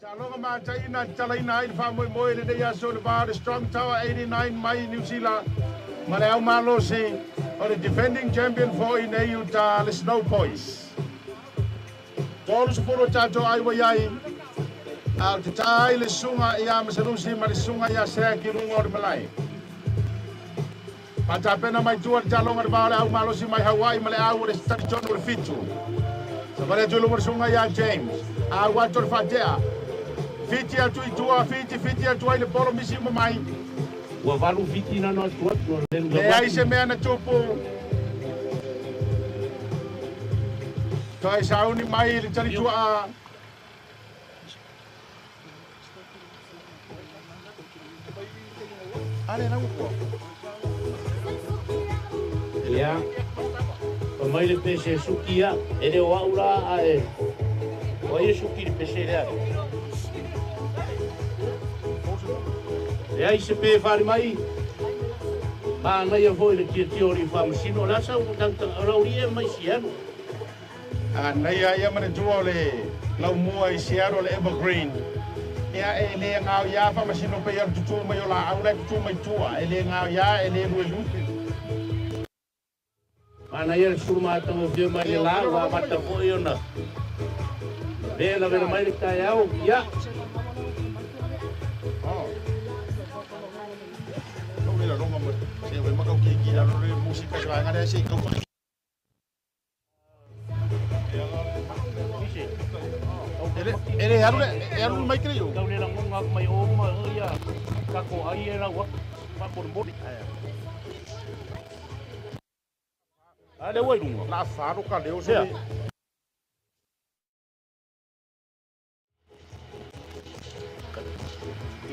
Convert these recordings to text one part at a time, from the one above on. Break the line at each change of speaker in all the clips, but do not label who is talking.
Taaloga mataina e tatalaina ai le faamoemoe i lenei aso i le va o le Strong Tower 89 mai Niu Sila ma le Au Malosi o le defending champion foi nei uta le Snow Boys. 30 o tatou ai ua i ai, a o te tā ai le susuga ia Masalusi ma le susuga ia Seaki i luga o le malae. Faatapena mai tua le taaloga i le va o le Au Malosi mai Hawaii ma le Au o le Talitonu o le Fitu. Savali atu i luma le susuga ia James. Au atu o le faatea. Fiti atu i tua, fiti, fiti atu ai le polo misi uma mai.
Ua valu fiti na no atu atu o le
Leai se mea na tupu. Toe sauni mai le talituaa.
Ia, fai mai le pese e suki ia, e le o au la ae o ai e suki le pese lea. Leai se pe fale mai, manaia foi le tiatia o le faamasino, o le a sau o lau lie mai Seattle.
Anaia ia manatua o le laumua i Seattle le Evergreen. Ia e le gao ia faamasino pei o le tutū mai o laau la e tutū mai tua. E le gao ia e le luelue.
Manaia le sulu matagofie mai le la ua amata foi ona velavela mai le taeao. Ia.
E le alu le e alu le mai kele yo.
Tau le lagonga aku mai o ma o ia kako ai e lau aku faamolemole. A le ua i luga.
La faro ka leo se.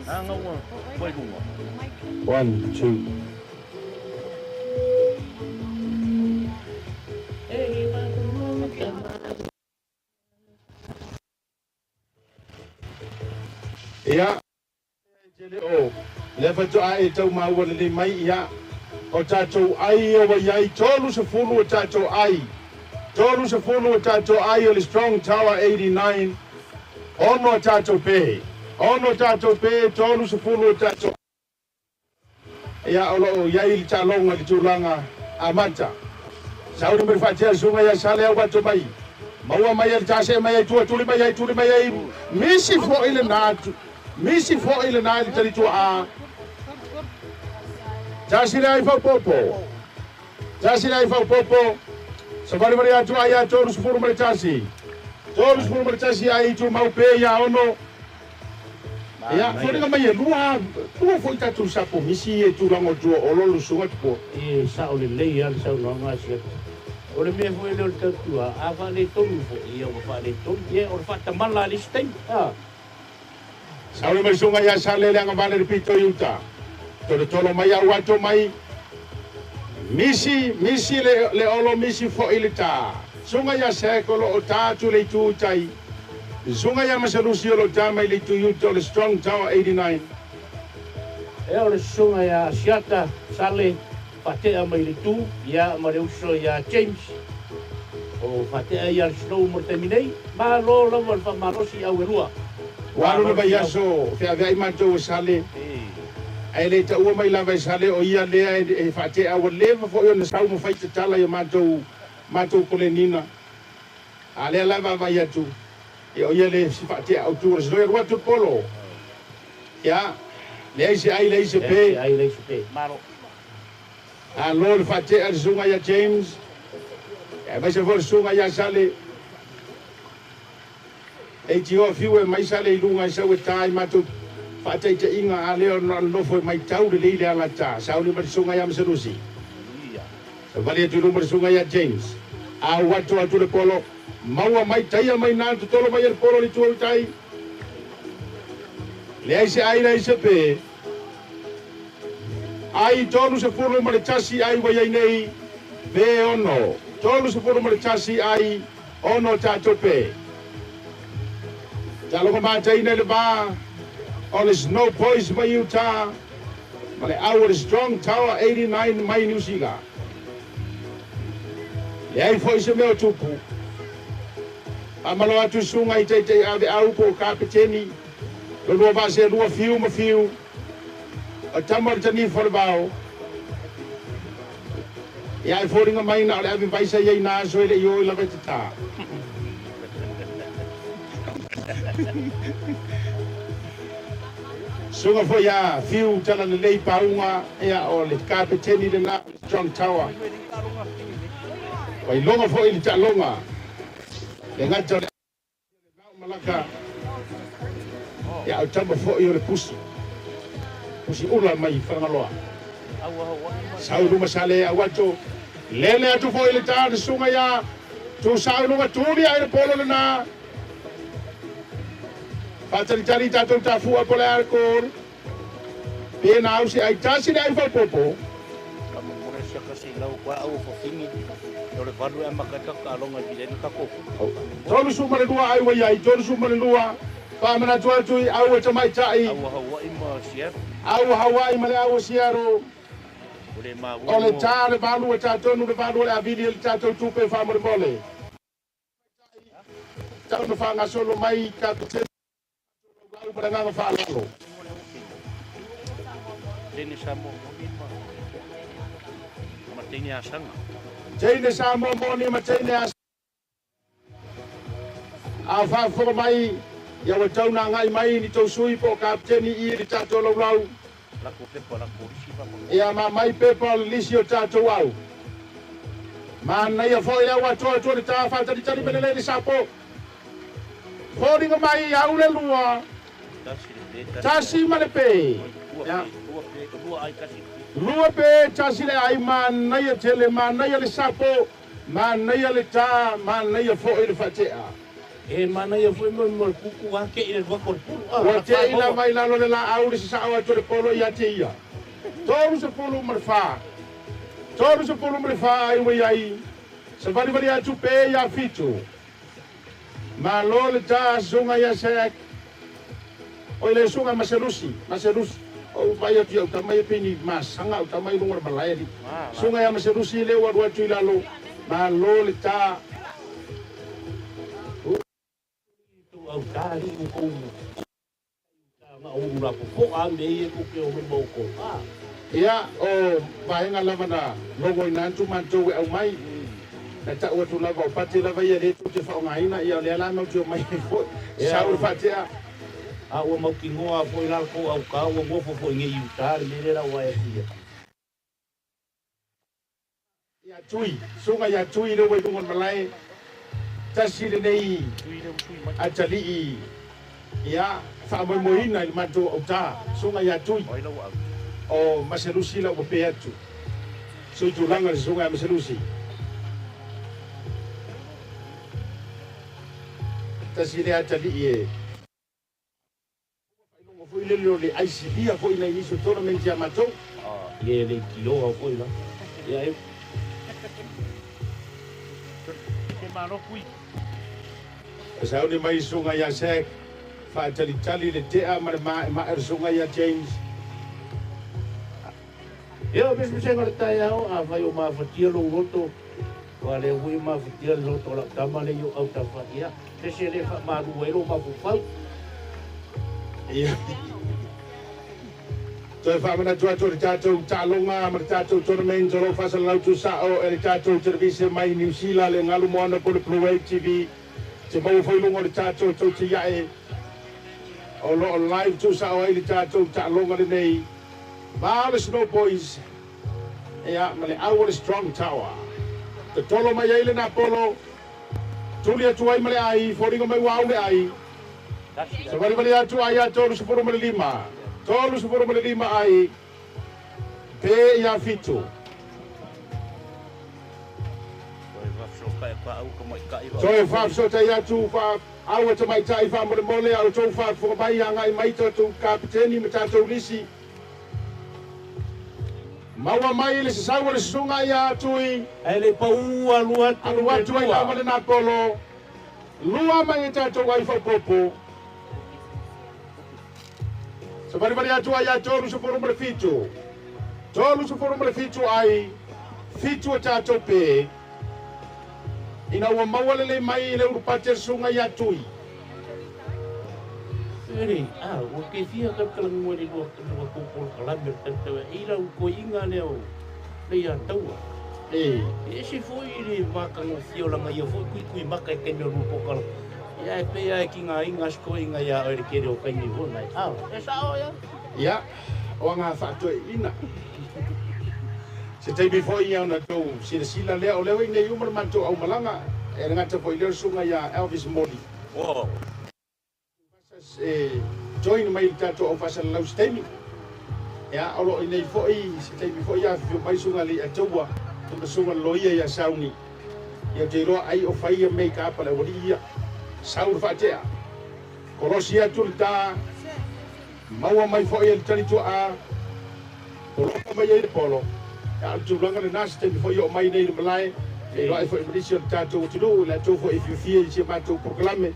Anga ua ua i luga.
1 2. Ia, tele o lea faatoa e tau maua lelei mai, ia, o tatou ai ia ua i ai 30 o tatou ai, 30 o tatou ai o le Strong Tower 89, ono o tatou pe, ono o tatou pe, 30 o tatou. Ia, o lo o i ai le taaloga i le tulaga amata. Sauni mai le faatea le susuga ia Sale au ato mai. Maua mai e le tase mai ai tua tuli mai ai tuli mai ai misi foi lena misi foi lena i le talituaa. Tasi le ai faupopo. Tasi le ai faupopo. Savalivali atu ai ia 31. 31 ai tumau pe ia ono. Ia, foliga mai e lua, lua foi tatou sapo misi e tulaga o tua o olo lusuga tupua.
E sao lelei lava le saunoaga a Siata. O le mea foi lea o le tautua, a faaletonu foi, ia ua faaletonu. Ia, o le faatamala lava i le isi taimi, a.
Sau le maisuga ia Sale le agavale le pito i uta. Tolotolo mai au ato mai. Misi, misi le, le olo misi foi le ta. Suga ia Sek o lo o ta atu le itu i tai. Suga ia Masalusi o lo o ta mai le itu i uta o le Strong Tower 89.
Ea o le susuga ia Siata Sale faatea mai le itu ia ma le uso ia James o faatea ia le Snow mo le taimi nei. Malo lava le faamalosi i au e lua.
Ua alu le vaiaso feaveai matou e Sale, ae le taua mai lava e Sale o ia lea e faatea ua leva foi ona sau ma fai tatala ia matou matou kolenina. A lea la e vaavaai atu, ia o ia le si faatea autu o le Snow e alu atu le polo. Ia, leai se ai, leai se pe.
Leai se ai, leai se pe. Malo.
Alo le faatea le susuga ia James, aemaise foi le susuga ia Sale. E tio fiu e mai Sale i luga e sau e ta i matou faataitaiga, a lea ona nofo e maitau lelei le alata. Sauni ma le susuga ia Masalusi. Savali atu i luma le susuga ia James. Au atu atu le polo. Maua mai taia mai na totolo mai e le polo i le tua o tai. Leai se ai, leai se pe. Ai 31 ai ua i ai nei, pe ono. 31 ai ono tatou pe. Taloga mataina i le va o le Snow Boys mai Utah ma le au o le Strong Tower 89 mai Niu Sila. Leai foi se mea o tupu. Faamalo atu i susuga i taitai aveau po o kapeteni. Lo lua vaa seelua Fiu ma Fiu, o tama o le tanifa o le vao. Ia e foliga mai na o le ave vaisa ia i na aso e le i o i lava i te tā. Suga foi ia Fiu tala lelei pauga ia o le kapeteni lena o le Strong Tower. Ua iloga foi i le taaloga le gata o le malaka ia o tama foi o le pusi. Pusi ula mai Fagaloa. Sau luma sa le au atu. Lele atu foi le tā le suga ia Tusau luga tuli ai le polo lena. Faatalitali tatou tafua po le a le kol. Pe na au se ai tasi le ai faupopo. 32 ai ua i ai, 32. Faamanatu atu i au e tamaitai. Au Hawaii ma le au o Seattle. O le tā le valu e tatonu le valu o le avili e le tatou tupe faamolemole. Tau na faagasolo mai Kapeteni Lau ma le agaga faaaloalo.
Teine Samoa moni ma teine asaga.
Teine Samoa moni ma teine asaga. A faafofoga mai, ia ua tau na agai mai ni tou sui po o Kapeteni i le tatou laulau.
Lako pepa lako lisi faamolemole.
Ia ma mai pepa o le lisi o tatou au. Manaia foi le au atoa atu o le ta faatalitali me lelei le sapo. Foliga mai au le lua. Tasi ma le pe. Ia. Lua pe tasi le ai manaia tele manaia le sapo manaia le ta manaia foi le faatea.
E manaia foi mo le kuku a te i le lua ko le pulu.
Ua te i lava i lalo le laau le sasao atu o le polo ia te ia. 34. 34 ai ua i ai. Savalivali atu pe ia 7. Malo le ta susuga ia Sek. Oi le susuga Maselusi, Maselusi. O vai atu ia uta mai e pei ni masaga uta mai luga o le malae alii. Susuga ia Maselusi lea ua alu atu i lalo. Malo le ta. Ia, o vaega lava na logoina atu matou e aumai, na tau atu lava o pate lava ia lea tou te faaaogaina, ia o lea la matou te omai ai foi, sau le faatea.
A ua mautinoa foi la tou autā ua nofo foi nei i uta le mea lea la ua ae atu ia.
Ia Tui, susuga ia Tui lea ua i luga o le malae, tasi lenei atalii ia faamoemoeina i le matou autā, susuga ia Tui, o Maselusi la ua pe atu, sui tulaga le susuga ia Maselusi. Tasi lea atalii e Faailoga foi lele o le aisilia foi nai nisi o tournament ia matou.
Ia e le tioa foi la. Ia e.
E sauni mai susuga ia Zack, faatalitali le tea ma le maemae o le susuga ia James.
Ia o mesmesega o le taeao, afai o mafatia lou loto, aua o lea foi e mafatia le loto o lau tama lea i ou autafa, ia, se ese le faamalu ai lou mafaufau.
Ia. Toe faamanatu atu o le tatou taaloga ma le tatou tournament o lo o faasalalau tuusao e le tatou televise mai Niu Sila le Galu Moana po o le Blue Wave TV. Te maua foi i luga o le tatou Toutiae o lo o live tuusao ai le tatou taaloga lenei. Va o le Snow Boys ia ma le au o le Strong Tower. Totolo mai ai le napolo, tuli atu ai ma le ai, foliga mai ua au le ai. Savalivali atu ai ia 35, 35 ai pe ia 7. Toe faafesootai atu fa au e tamaitai faamolemole a outou faafofoga mai agai mai tatou kapeteni ma tatou lisi. Maua mai le sasau o le susuga ia Tui.
Ae le pau alu atu
Alu atu ai lava le napolo. Lua mai e tatou ai faaopoopo. Savalivali atu ai ia 37. 37 ai 7 o tatou pe. Ina ua maua lelei mai le ulupati a le susuga ia Tui.
Ele, ua te fia kalakalanua i le lua lua tou polokalame o le tautau i lau toeaiga lea o Leiataua.
E.
E ese foi le matagofie o lana ia foi tuituimaka i taimi o lua polokalame. Ia ae pei lava e tigaina si toeaina ia oe i le tele o taimi foi lena. E sao ia?
Ia, o aga faatoeaiina. Se taimi foi ia ona tou silasila lea, o lea ua iinei uma le matou aumalaga, e le gata foi i lea o le susuga ia Elvis Moli.
Wow.
E join mai i le tatou aufaasalalau se taimi. Ia, o lo o inei foi se taimi foi afifio mai susuga Leiataua ma susuga le loia ia Sauni. Ia ou te iloa ai o fai ia make up a le aualii ia. Sau le faatea. Kolosi atu le ta, maua mai foi e le talituaa, poloka mai ai le polo. Ia, o le tulaga lena se taimi foi oo mai nei i le malae, feiloai foi ma nisi o le tatou atunuu, i latou foi e fiafia i si a matou polokalame.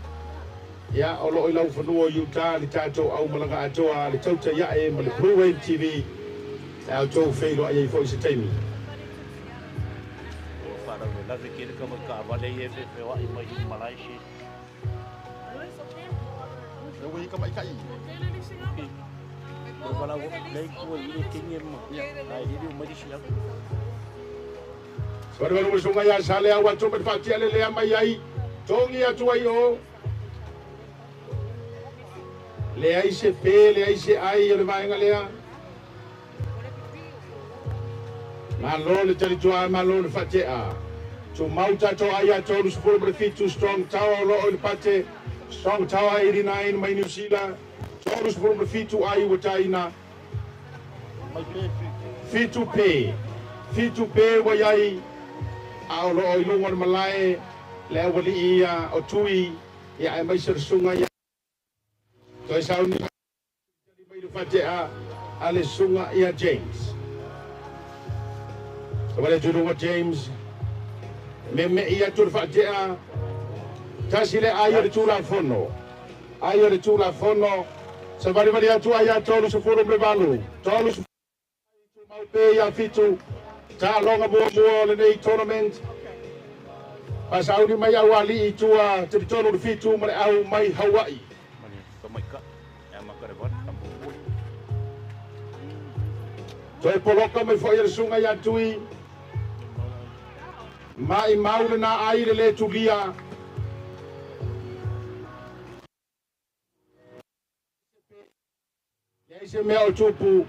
Ia, o lo o i laufanua o Utah le tatou aumalaga atoa a le Tautai Ae ma le Blue Wave TV e a outou feiloai ai foi i se taimi.
Ua faalavelave tele tamai taavale ia e feofeoai mai i malae se.
Ua i kamaikai.
Ua valaau lei tua i le kenge ma. Ai le mai si au.
Savalivali ma susuga ia Saleau atu ma le faatiale lea mai ai, togi atu ai o. Leai se pe, leai se ai o le vaega lea. Malo le talituaa, malo le faatea. Tumau tatou ai ia 37 Strong Tower o lo o i le pate. Strong Tower 89 mai Niu Sila, 37 ai ua taina. 7 pe, 7 pe ua i ai, a o lo o i luga o le malae le aualii ia o Tui, ia aemaise o le susuga ia toe sauni mai le faatea a le susuga ia James. Savali atu i luga James, meme'i atu le faatea, tasi le ai o le Tulafono, ai o le Tulafono, savalivali atu ai ia 38, 30 tumau pe ia 7, taaloga muamua o lenei tournament. Faasauni mai aualii i tua, 33 le 7 ma le au mai Hawaii. Toe poloka mai foi e le susuga ia Tui, maimau lena ai le le tulia. Leai se mea o tupu.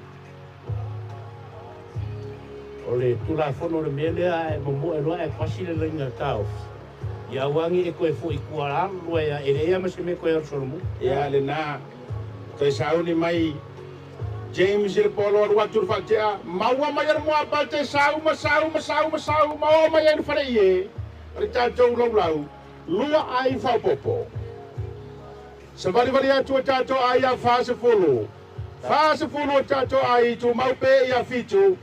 O le Tulafono o le mea lea ae momoe loa ae pasi le laina taofi, ia aua ne i e toe foi i tua lalo loa ia e leai lava ma se mea e toe alu solomua.
Ia lena, toe sauni mai James i le polo alu atu le faatea, maua mai e le muapate, sau ma sau ma sau ma sau ma oo mai ai le faleie o le tatou laulau, lua ai faaopoopo. Savalivali atu e tatou ai ia 40, 40 o tatou ai tumau pe ia 7,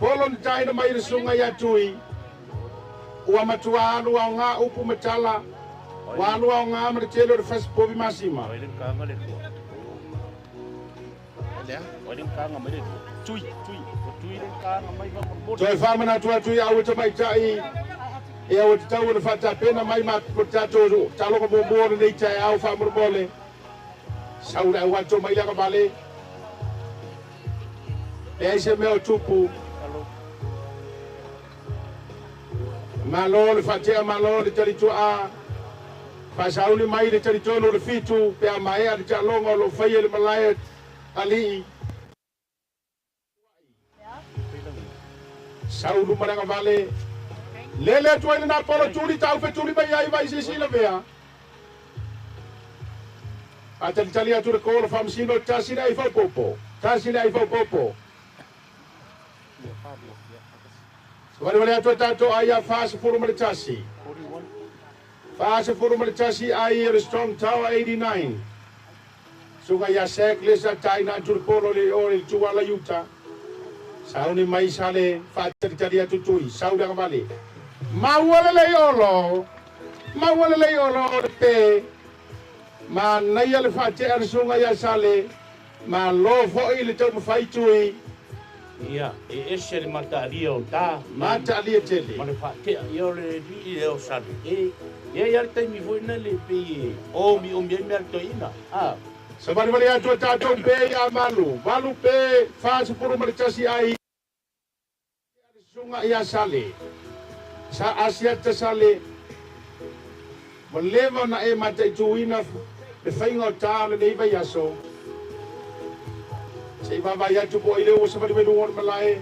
polo na taina mai le susuga ia Tui. Ua matua alu aoga upu ma tala, ua alu aoga ma le tele o le fasipovi masima.
Ai le kanga le tua. Ai le kanga mai le tua. Tui, tui, o tui le kanga mai va mo.
Toe faamanatu atu i au e tamaitai, ia ua tatau ona faatapena mai ma tatou taaloga muamua o lenei taeao faamolemole. Sau le au ato mai le agavale. Leai se mea o tupu. Malo le faatea, malo le talituaa. Faasauni mai le talitonu o le 7 pe a maea le taaloga o lo o faia i le malae alii. Sau luma le agavale. Lele atu ai lena polo tuli tau fetuli mai ai vai silasila vea. Faatalitali atu le kolo faamasino tasi le ai faaopoopo. Tasi le ai faaopoopo. Savalivali atu e tatou ai ia 41. 41 ai o le Strong Tower 89. Susuga ia Sack Lesa taina atu le polo le o le tuala i uta. Sauni mai sale faatalitali atu Tui. Sau le agavale. Maua lelei olo. Maua lelei olo o le pe. Manaia le faatea le susuga ia Sale. Malo foi le taumafai Tui.
Ia, e ese le mataalia o ta.
Mataalia tele.
Ma le faatea. Ia o le alii lea o Sale. E i ai lava le taimi foi lena e pei e omiomi ai mea a le toeaina. A.
Savalivali atu e tatou pe ia 8, 8 pe 41 ai susuga ia Sale. Sa Asiata Sale. Ua leva ona e mataituina le faiga o ta o lenei vaiaso. Se i vaavaai atu po o ai lea ua savali mai luga o le malae.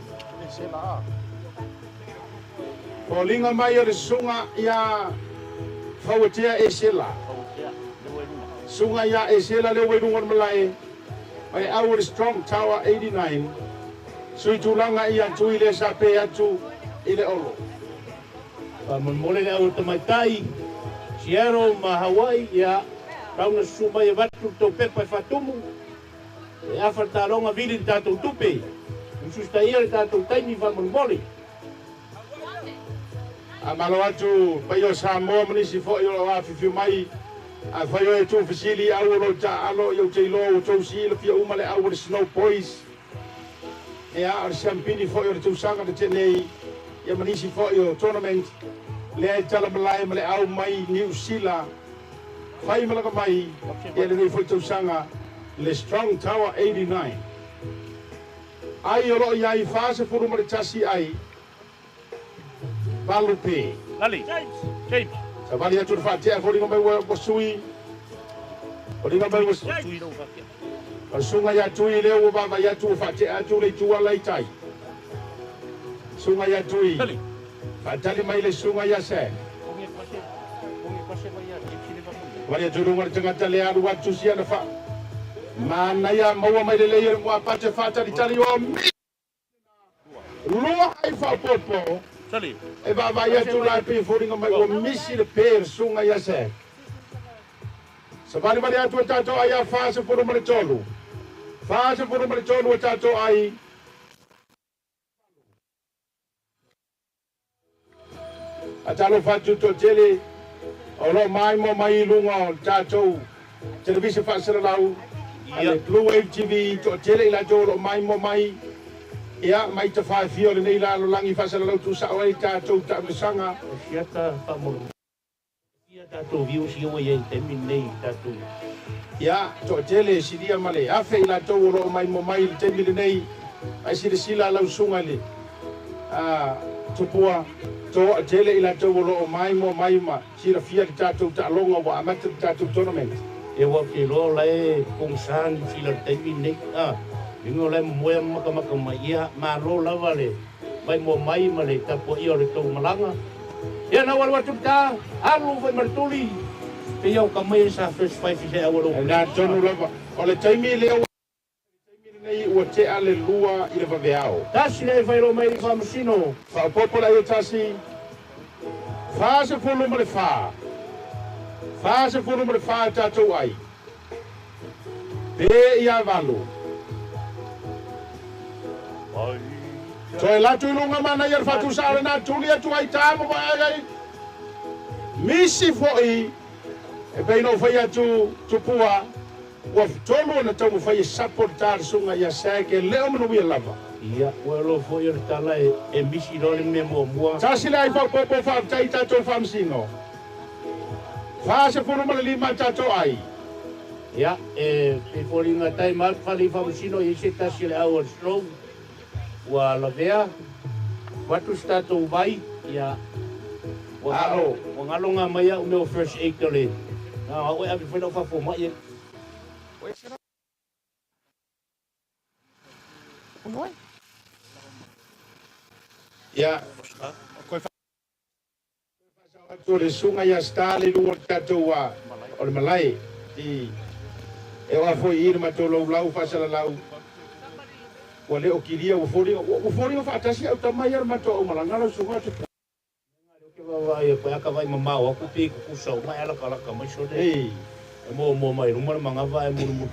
Foliga mai o le susuga ia Fauatea Esela. Susuga ia Esela lea ua i luga o le malae. Mai au o le Strong Tower 89. Sui tulaga ia Tui lea sa pe atu i le Olo.
Faamolemole le au tamaitai, Seattle ma Hawaii, ia, tau na susu mai avatu le tou pepa e faatumu, e afa le taaloga vili le tatou tupe, ususitaia le tatou taimi faamolemole.
Faamalo atu paia o Samoa ma nisi foi o lo o afifio mai. Afai o e tuufesili i au o lo o taaalo, ia ou te iloa ua outou silafia uma le au o le Snow Boys. Ia, o le siampini foi o le tausaga na tea nei, ia ma nisi foi o tournament lea e tala malae ma le au mai Niu Sila, fai malaga mai ia lenei foi tausaga le Strong Tower 89. Ai o lo o i ai 41 ai 8 pe.
Lali. James.
Savali atu le faatea foliga mai ua sui. Foliga mai ua
Tui lau faatea.
O susuga ia Tui lea ua vaavaai atu ua faatea atu le itu ala i tai. Susuga ia Tui.
Lali.
Faatali mai le susuga ia Sam. Vali atu i luga le tagata lea alu atu siana fa. Manaia maua mai lelei e le muapate faatalitali o mi. Lua ai faaopoopo
Sali.
e vaavaai atu la e pei e foliga mai ua misi le pe le susuga ia Sam. Savalivali atu e tatou ai a 43. 43 e tatou ai. Faatalofa atu toatele o lo o maimoa mai i luga o le tatou televise faasalalau a le Blue Wave TV, toatele i latou o lo o maimoa mai ia mai tafaafia o lenei lalolagi faasalalau tuusao ai tatou taamilosaga.
O siata faamolemole ia tatou views ia ua i ai i le taimi lenei i tatou.
Ia, toatele silia ma le afe i latou o lo o maimoa mai i le taimi lenei, ae silasila lau susuga i le Tupua, toatele i latou o lo o maimoa mai ma silafia le tatou taaloga ua amata le tatou tournament.
Ia ua ou te iloa o la e pogisa Niu Sila i le taimi lenei, a, lina o la e momoe ma makamaka mai, ia, malo lava le maimoa mai ma le tapuaia o le tou malaga. Ia na ua alu atu le ta, alu foi ma le tuli, pei o ka mai sa first five i se au o
E na tonu lava, o le taimi lea ua taimi lenei ua tea le 2 i le vaveao.
Tasi le faailoa mai i Faamasino.
Faaopoopo la ia tasi, 44, 44 tatou ai, pe ia 8. Toe latu i luga manaia le faatusa o lena tuli atu ai ta ma vaai ai. Misi foi e pei ona ou fai atu Tupua ua tolu ona taumafai e sapo le ta le susuga ia Sag e le o manuia lava.
Ia, ua iloa foi o le tala e misi loa le mea muamua.
Tasi le ai faaopoopo faafetai i tatou faamasino. 45 tatou ai.
Ia, e pei foliga tai ma atu fale i faamasino i ai se tasi o le au o le slow ua lavea ua atu se tatou vai, ia, ua
Ao.
ua galoga mai au mea o first aid o le na o au e ave foi lau faafomai ai.
Ia, faasao atu o le susuga ia Star le luga o le tatou o le malae i e oa foi i le matou laulau faasalalau ua le o kilia ua foliga ua foliga faatasi au tama ia le matou aumalaga lau susuga Tupua.
Lea ou te vaavaai atu ai a ka vaai mamao atu pei tutusa uma e alakalaka mai sole
Ei.
e muamua mai luma le manava ae mulimuli.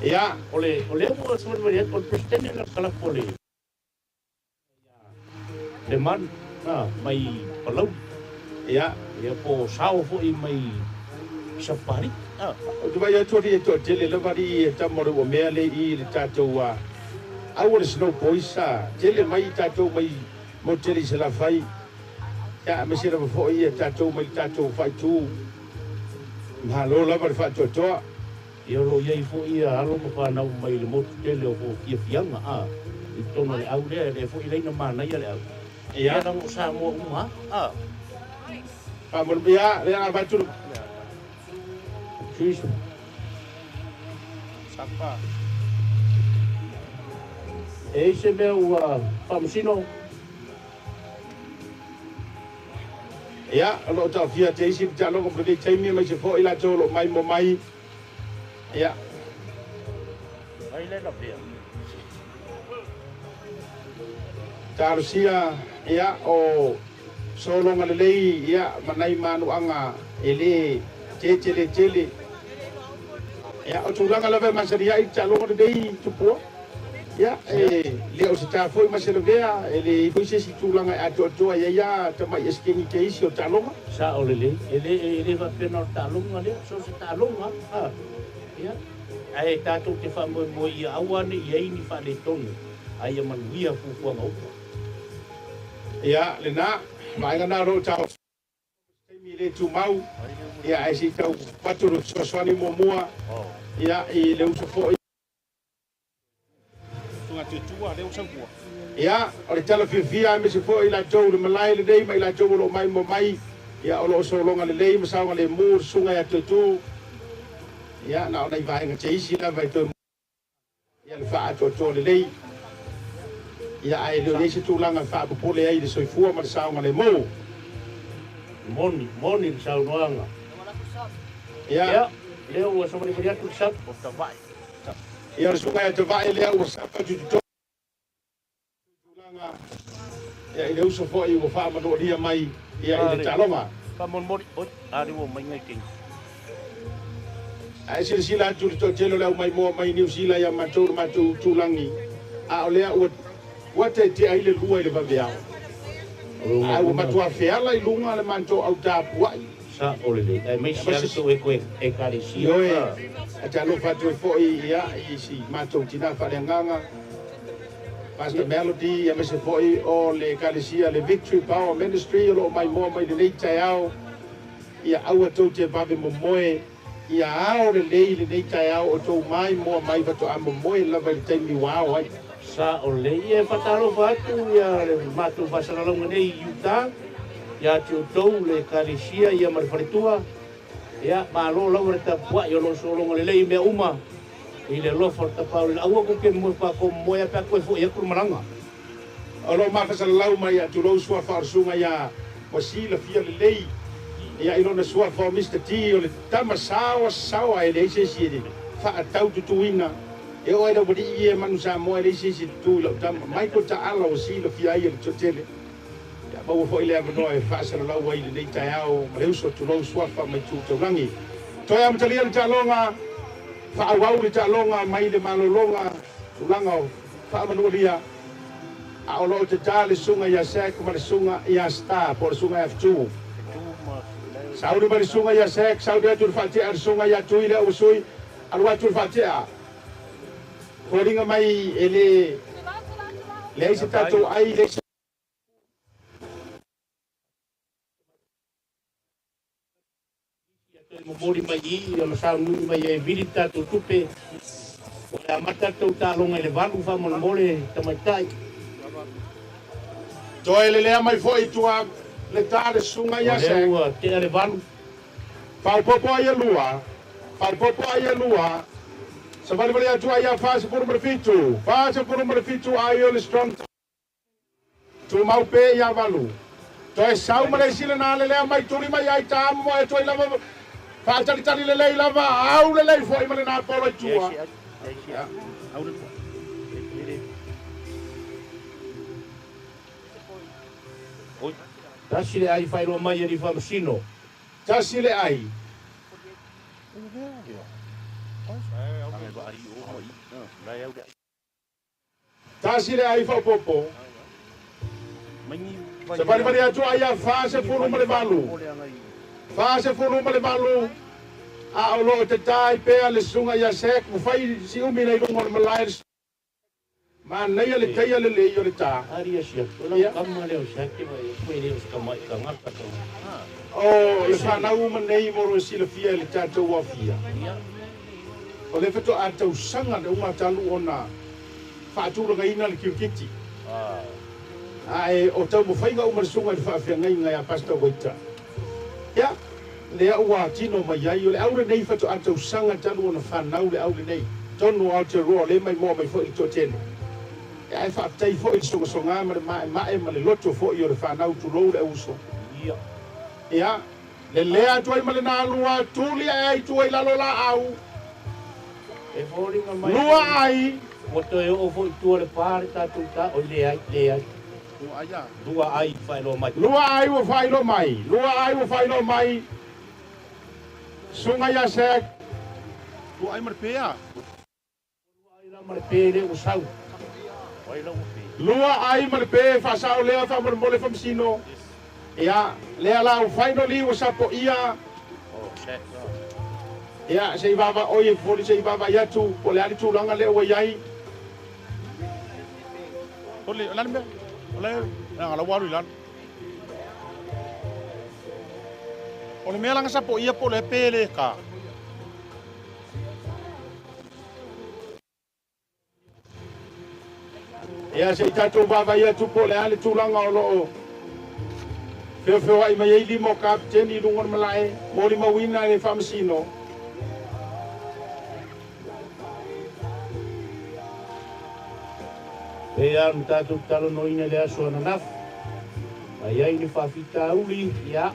Ia.
O le o lea ua savalivali atu o le Peresetene le lakalaka o le le man na mai Palauli.
Ia.
Ia po o sao foi mai Sapali. Ah.
Ou te vaai atu alii e toatele lava alii e tama o le ua mea lea i i le tatou au o le Snow Boys sa tele mai i tatou mai motu tele i Salafai, ia aemaise lava foi ia tatou mai le tatou faaitu. Malo lava le faatoatoa.
Ia o lo o i ai foi ia alo ma fanau mai le motu tele o Fiafiaga a i totonu o le au lea, e le foi laina manaia le au.
Ia.
Ia leaga o Samoa uma a.
Faamalo ia lea avatu le
Sui
Sapa.
E i se mea ua faamasino.
Ia, o lo o taofia te isi le taaloga mo lenei taimi aemaise foi latou o lo o maimoa mai. Ia.
Mai le lavea.
Talosia, ia, o sologa lelei, ia, ma nai manuaga e le teteletele. Ia, o tulaga lava e masani ai le taaloga lenei tupua. Ia, e le o se ta foi ma se lavea, e le i foi se isi tulaga e atoatoa i ai lava tamai esekegi te isi o taaloga.
Sao lelei, e le e le faapena o le taaloga lea, so o se taaloga a. Ia, ae tatou te faamoemoe ia aua ne i ai ni faaletonu, a ia manuia fuafuaga uma.
Ia, lena, vaega na o lo o taofia taimi e le tumau, ia, ae se i tau avatu le fesoasoani muamua, ia, i le uso foi. Ia, o le tala fiafia aemaise foi i latou i le malae lenei ma i latou o lo o maimoa mai, ia, o lo o sologa lelei ma saogalemu le susuga ia Toetu. Ia, na o nai vaega teisi lava e toe ia le faaatoatoa lelei. Ia, ae le o i ai se tulaga e faapopole ai i le soifua ma le saogalemu.
Moni, moni le saunoaga.
Ia.
Ia, lea ua savalivali atu le sap.
Ia, o le susuga ia Tavae lea ua sapa atu i totonu tulaga, ia, i le uso foi ua faamanoalia mai, ia, i le taaloga.
Faamolemole, oi, a lea ua omai nai keiki.
Ae silasila atu i le toatele o le aumaimoa mai Niu Sila ia matou le matou itulagi, a o lea ua ua teetea ai le lua i le vaveao, ae ua matua feala i luga le matou au tapuai.
Sao lelei, aemaise lava le tou ekalesia.
Ioe, ae talofa atu ai foi ia, i si matou tina faaleagaga, Pastor Melody, aemaise foi o le ekalesia le Victory Power Ministry o lo o maimoa mai lenei taeao. Ia aua tou te vave momoe, ia ao lelei lenei taeao o tou maimoa mai faatoa momoe lava i le taimi ua ao ai.
Sao lelei. Ia e faatalofa atu ia le matou faasalalauga nei i Utah, ia te outou le ekalesia ia ma le faletua. Ia, malo lava le tapuai o lo o sologa lelei i mea uma i le alofa o le Tapaau i le Aua kou te moe paa kou moe a pe a toe foʻi atu le malaga.
O lo o mafasalalau mai ia tulou suafa o le susuga ia ua silafia lelei ia i lona suafa o Mister T o le tama saoa saoa e leai se isi e faataututuina e oo ai le aualii ia e manu Samoa e leai se isi e tutu i lau tama Michael Taala ua silafia ai e le toatele. Ia maua foi le avanoa e faasalalau ai i lenei taeao ma le uso tulou suafa mai Tu Taulagi. Toe amatalia le taaloga, faaauau le taaloga mai le malologa tulaga o faamanualia, a o lo o tatā le susuga ia Zack ma le susuga ia Star po o le susuga ia Fetu. Sauni mai le susuga ia Zack, sauni atu le faatea le susuga ia Tui lea ua sui, alu atu le faatea. Foliga mai e le leai se tatou ai, leai se.
Ia toe momoli mai i i ona sauniuni mai ai e vili le tatou tupe. O le amata le tou taaloga i le 8 faamolemole tamaitai.
Toe lelea mai foi i tua le ta le susuga
O
ia
lea
Zack.
ua tea le 8.
Faaopoopo ai e lua, faaopoopo ai e lua, savalivali atu ai ia 47, 47 ai o le Strong Tumau pea ia valu. Toe sau ma le isi lena lelea mai tuli mai ai ta amo e toi lava faatalitali lelei lava au lelei foi ma lena polo i tua.
Tasi le ai faailoa mai e alii faamasino.
Tasi le ai. Tasi le ai faaopoopo. Savalivali atu ai ia 48, 48, a o lo o tatā ai pea le susuga ia Zack ua fai si umi nei luga o le malae le Manaia le taia lelei o le tā.
Ari asia, o lau
Ia.
kama lea o Zack e vaai atu e le o se tamai tagata tau.
O le fanau uma nei mo le silafia i le tatou aofia. O le faatoa tausaga le uma talu ona faatulagaina le kirikiti. Ae o taumafaiga uma le susuga i le faafeagaiga ia Pastor Waiter. Ia, lea ua tino mai ai, o le au lenei faatoa tausaga talu ona fanau le au lenei. Tonu o Aotearoa o lea e maimoa mai foi le toatele. Ia, ae faafetai foi i le sogasoga ma le maemae ma le loto foi o le fanau, tulou le auuso. Ia, lelea atu ai ma le nalua, tuli ae ai tua i lalo laau.
E foliga mai
Lua ai.
Ua toe oo foi i tua le pa le tatou ta, oi leai, leai. Lua ai faailoa mai.
Lua ai ua faailoa mai. Lua ai ua faailoa mai. Susuga ia Sek.
Lua ai ma le pe a.
Lua ai la ma le pe lea ua sau.
Lua ai ma le pe faasao lea faamolemole Faamasino. Ia, lea la ua finally ua sapoia. Ia, se i vaavaoi e foli se i vaavaai atu po o le a le tulaga lea ua i ai.
O le a le mea? O le leaga la ua alu i lalo. O le mea la na sapoia po o le pe le ka.
Ia, se i tatou vaavaai atu po o le a le tulaga o lo o feofeoai mai ai lima o kapeteni i luga o le malae, molimauina e le Faamasino.
Pei lava ona tatou talanoaina i le aso ananafi, a i ai ni faafitauli, ia,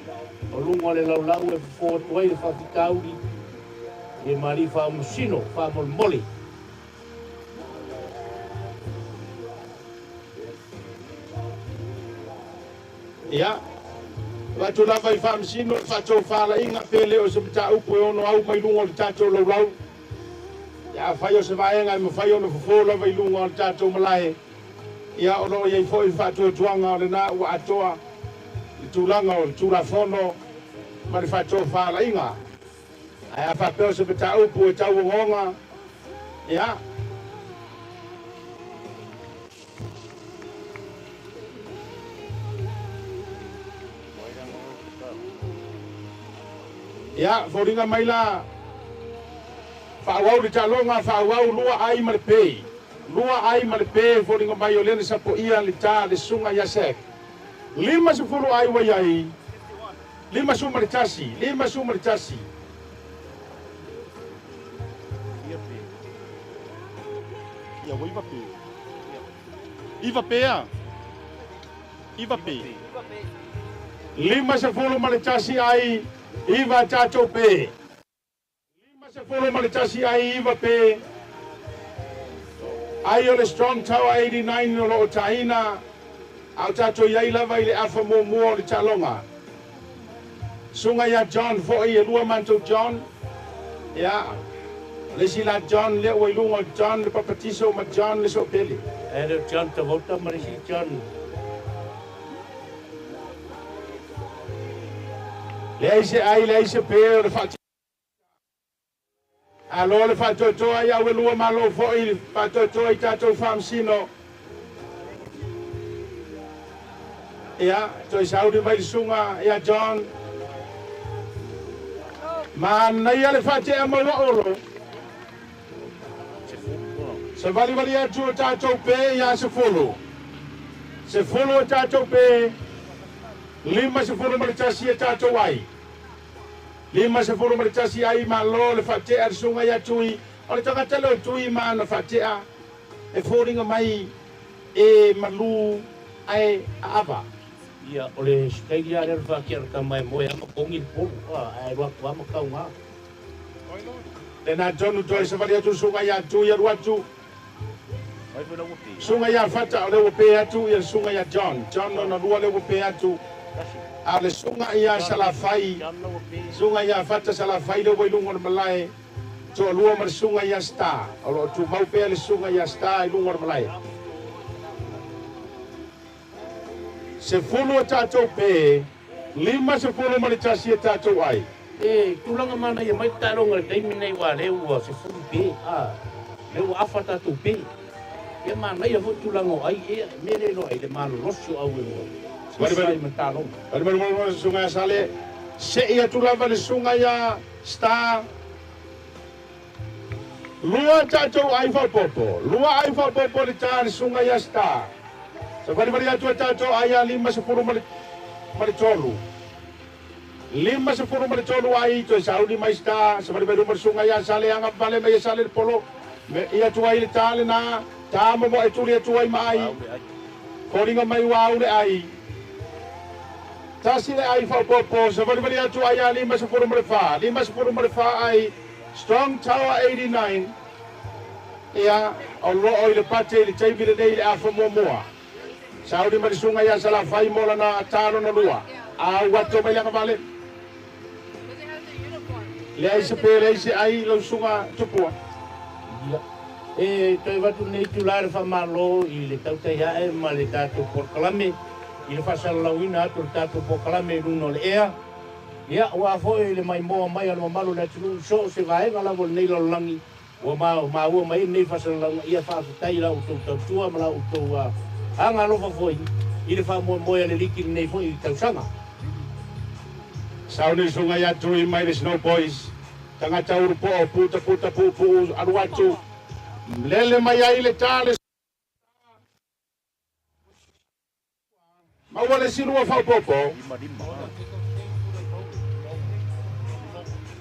o luga o le laulau e fofo atu ai le faafitauli i ma alii faamasino faamolemole.
Ia, avatu lava i Faamasino le faatofalaiga pe le o se mataupu e ono au mai luga o le tatou laulau. Ia, afai o se vaega e mafai ona fofo lava i luga o le tatou malae, ia, o lo o i ai foi le faatuatuaga o lena ua atoa le tulaga o le Tulafono ma le faatofalaiga. Ae a faapea o se mataupu e tau ogaoga, ia. Ia, foliga mai la, faaauau le taaloga, faaauau lua ai ma le pe. Lua ai ma le pe, foliga mai o lea na sapoia le ta le susuga ia Sek. 50 ai ua i ai, 51, 51.
Ia ua iva pe. Iva pe a. Iva pe.
51 ai, iva tatou pe. 51 ai iva pe. Ai o le Strong Tower 89 o lo o taina, a o tatou i ai lava i le afa muamua o le taaloga. Susuga ia John foi, e lua matou John. Ia, o le isi la John lea ua i luga o John le Papatiso ma John le Soopele.
E le o John Tavota ma le isi John.
Leai se ai, leai se pe o le faatinoga. Alo le faatoatoa i au e lua malo foi le faatoatoa i tatou faamasino. Ia, toe sauni mai le susuga ia John. Manaia le faatea maua olo. Savalivali atu o tatou pe ia 10. 10 o tatou pe, 51 e tatou ai. 51 ai malo le faatea le susuga ia Tui. O le tagata lea o Tui ma ana faatea e foliga mai e malu ae aava.
Ia, o le sitaili lava lea o le faatea o le tama e moe lava ma kogi le polu, ae alu atu lava ma tauga.
Lena tonu toe savali atu le susuga ia Tui alu atu. Susuga ia Fata o lea ua pe atu ia le susuga ia John. John lona lua lea ua pe atu. A o le susuga ia Salafai, susuga ia Fata Salafai lea ua i luga o le malae, toalua ma le susuga ia Star. O lo o tumau pea le susuga ia Star i luga o le malae. 10 a tatou pe, 51 a tatou ai.
E tulaga manaia mai le taaloga i le taimi lenei aua lea ua 10 pe, a, lea ua afa tatou pe. Ia manaia foi tulaga o ai ea, e mea lea iloa ai le malolosi o au e ua tusa ai ma taaloga.
Vali vali vali vali susuga ia Sale. Se'i atu lava le susuga ia Star. Lua tatou ai faaopoopo. Lua ai faaopoopo le ta le susuga ia Star. Savalivali atu e tatou ai ia 53. 53 ai toe sauni mai Star. Savali mai luma le susuga ia Sale aga vale mai e Sale le polo. Me i atu ai le ta lena. Ta momoe tuli atu ai ma ai. Foliga mai ua au le ai. Tasi le ai faaopoopo. Savalivali atu ai ia 54. 54 ai. Strong Tower 89. Ia, o loo i le pate i le taimi lenei i le afa muamua. Sauni mai le susuga ia Salafai mo lana ta lona lua. A ua ato mai le agavale. Leai se pe, leai se ai lau susuga Tupua.
Ia. E toe avatu lenei itula le faamalo i le tautai ae ma le tatou polokalame i le faasalalauina atu o le tatou polokalame i luga o le ea. Ia, aua foi le maimoa mai a le mamalu o le atunuu i so o se vaega lava o lenei lalolagi ua maua mai ai lenei faasalalauga, ia faafetai i la outou tautua ma la outou aga alofa foi i le faamoemoe a le liki i lenei foi tausaga.
Sauni susuga ia Tui mai le Snow Boys, tagata ulu poo, puta puta puupuu alu atu, lele mai ai le ta le. Maua le isi lua faaopoopo.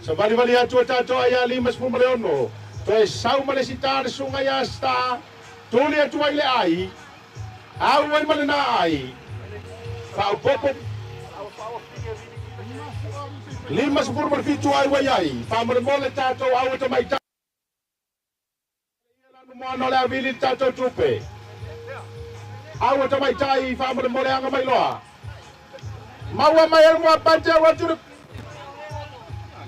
Savalivali atu e tatou ai ia 56. Toe sau ma le isi ta le susuga ia Star. Tuli atu ai le ai. Au ai ma lena ai. Faaopoopo. 57 ai ua i ai. Faamolemole tatou au e tamaitai. Moana o le a vili le tatou tupe. Aua tamaitai faamolemole aga mai loa. Maua mai e le muapate au atu le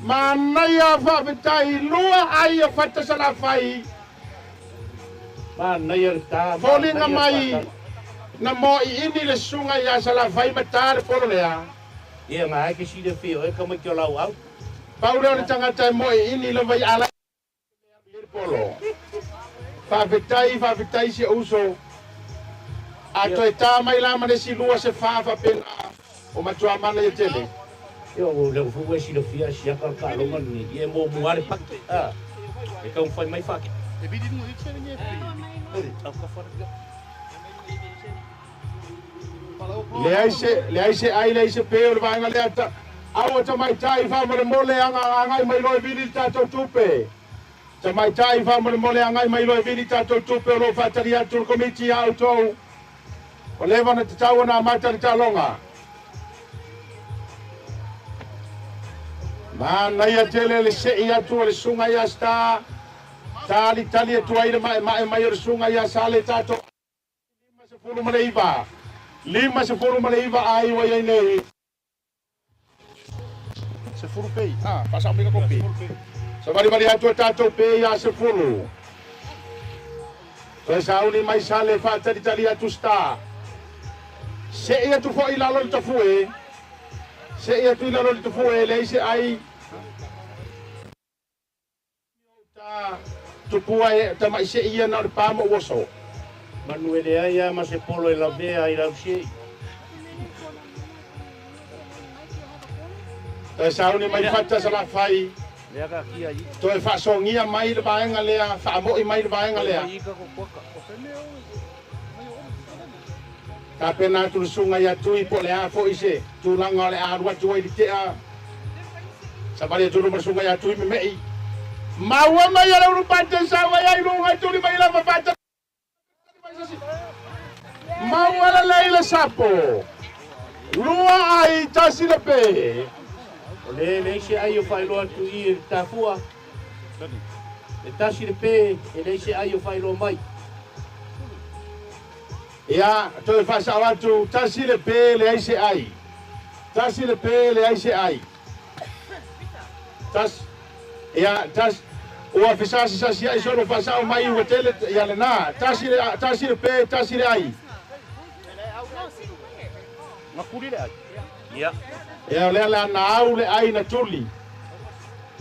manaia faafetai lua ai o Fata Salafai.
Manaia le ta.
Foliga mai na moiini le susuga ia Salafai ma ta le polo lea.
Ia nga ai ke silafia oe tamaiti o lau au.
Pau lea o le tagata e moiini lava i ala. Polo. Faafetai, faafetai si ou uso. A toe ta mai la ma le isi lua se fa faapena o matua manaia tele.
Ia o lea foi ua e silafia siaka le taaloga lenei, ia e muamua lava le paki, a, e taumafai mai faatea.
Leai se, leai se ai, leai se pe o le vaega lea. Ta, aua tamaitai faamolemole aga agai mai loa e vili le tatou tupe. Tamaitai faamolemole agai mai loa e vili tatou tupe o lo o faatali atu le Komiti ia outou. Ua leva ona tatau ona amata le taaloga. Manaia tele le sei atu o le susuga ia Star, talitali atu ai le maemae mai o le susuga ia Sale tatou. 59, 59 ai ua i ai nei. Sefulu pei, ah, faasao mai ka kopi. Savalivali atu a tatou pe ia sefulu. Toe sauni mai sale faatalitali atu star. Sei atu foi i lalo le tafue. Sei atu i lalo le tafue, leai se ai. Ta tupua e tamai sei ia na o le pa ma uoso.
Manu e leai a ma se polo e lavea i lau sei.
Toe sauni mai fata Salafai. Toe faasogia mai le vaega lea, faamoi mai le vaega lea. Tapena atu le susuga ia Tui po o le a foi se tulaga o le a alu atu ai i le tea. Savali atu luma le susuga ia Tui Memei. Maua mai e le ulupate sau ai ai luga i tuli mai lava fata Maua lelei le sapo. Lua ai tasi le pe.
O le leai se ai o faailoa atu i i le tafua. E tasi le pe, e leai se ai o faailoa mai.
Ia, toe faasao atu, tasi le pe, leai se ai. Tasi le pe, leai se ai. Tasi, ia, tasi, ua fesasisasiai solo faasao mai ua tele, ia lena, tasi le, tasi le pe, tasi le ai.
Ia.
Ia, o lea la na au le ai na tuli.